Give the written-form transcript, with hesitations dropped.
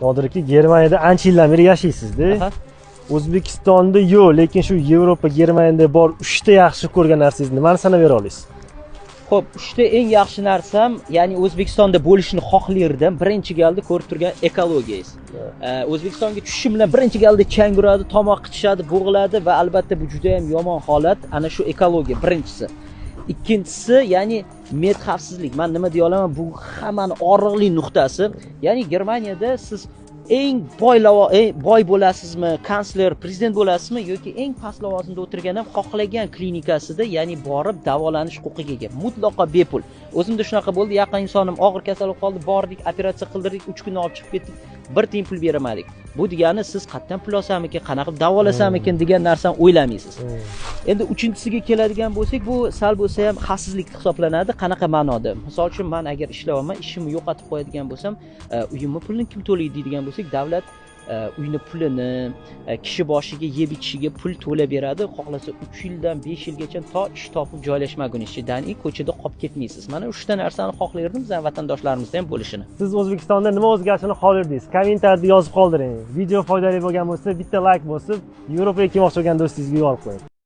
Nodir aka, Germaniyada ancha yildan beri yashaysizda. Aha. O'zbekistonda yo'q, lekin shu Yevropa, Germaniyada bor 3 ta yaxshi ko'rgan narsangiz nimani sanab bera olasiz? Xo'p, 3 ta eng yaxshi narsam, ya'ni O'zbekistonda bo'lishini xohlardim. Birinchi galda ko'rib turgan ekologiyangiz. O'zbekistonga tushishim bilan birinchi galda chang uradi, tomoq qichishadi, bo'g'iladi va albatta bu juda ham yomon holat. Ana shu ekologiya birinchisi. Ikkinchisi, ya'ni med xavfsizlik. Men nima deya olaman, bu hammani og'riqli nuqtasi. Ya'ni Germaniyada siz eng boy eng boy bo'lasizmi, kansler, prezident bo'lasizmi yoki eng past lavozimda o'tirgan ham xohlagan klinikasida, ya'ni borib davolanish huquqiga ega. Mutlaqo bepul. O'zimda shunaqa bo'ldi, yaqin insonim og'ir kasal bo'lib qoldi, bordik, operatsiya qildirdik, 3 kunda olib chiqib ketdik, bir tiyin pul bermadik. Bu degani siz qayerdan pul olsamikin, qanaqa qilib davolasammikin degan narsani o'ylamaysiz. Endi uchinchisiga keladigan bo'lsak, bu sal bo'lsa ham xavfsizlik hisoblanadi. Qanaqa ma'noda? Misol uchun, men agar ishlayapman, ishimni yo'qotib qo'yadigan bo'lsam, uyimni pulini kim to'laydi deydigan bo'lsak, davlat uyni pulini, kishi boshiga yeb ichishiga pul to'lab beradi. Xohlasa 3 yildan 5 yilgacha to ish topib joylashmagunizcha, ya'ni ko'chada qolib ketmaysiz. Mana 3 ta narsani xohlardim bizning vatandoshlarimizda ham bo'lishini. Siz O'zbekistonda nima o'zgarishini xohlardingiz? Kommentariyada yozib qoldiring. Video foydali bo'lgan bo'lsa, bitta like bosib, Yevropaga kelmoqchi bo'lgan do'stingizga yuborib qo'ying.